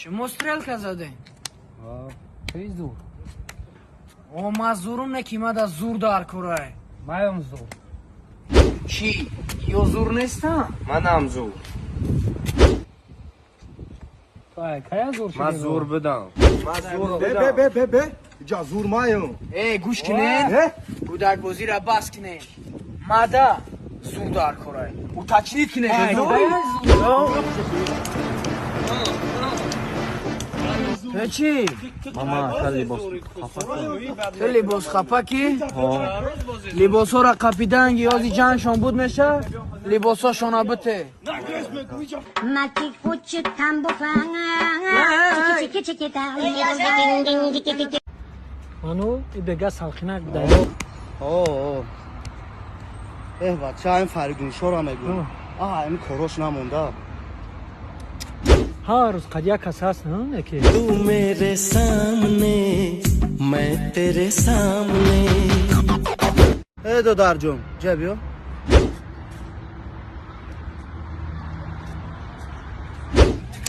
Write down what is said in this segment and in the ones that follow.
Шумо стрелка задем. Чӣ зур? О, ма зурум не, ки мада зур дар курай. Маям зур. Чӣ, ё зур нестам? Манам зур. Кая зур? Ман зур будам. Ман зур Бе, будам. бе, бе, бе, иҷа зур маем. Э, гӯш кинед. Э? Кӯдакбозира бас кинед. Мада зур дар курай. Уточнить кинед. Ту чӣ? Мама, ка либос хафа кун. Ту либос хафа ки? Либосҳоро қапиданги ёзи ҷангшон буд меша? Либосҳошона бите. Мальчик хочет тамбуфа. Чики-чики-чики-та. Ману ибега салқинак буда. О, эҳ, бача, ин Фаридуншоро мегӯ. А ин корош намонда. Ҳар рӯз қад як кас ҳаст, неки. तू मेरे सामने, मैं तेरे सामने। Э, додарҷон, ҷа биё.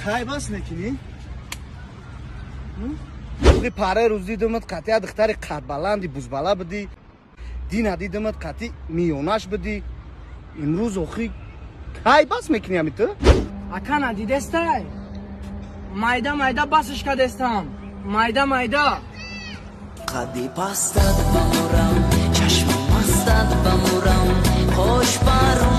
Кай бас мекунӣ? Охи, параи рӯз дидумат, қатъи духтари қадбаланди бузбала будӣ, дина дидумат, қатъи миёнаш будӣ, имрӯз охи кай бас мекунӣ ами ту? Ака, надидестай? Майда майда басш кадестам. Майда майда. Қади пастат бамурам, чашми мастат бамурам, хош паро.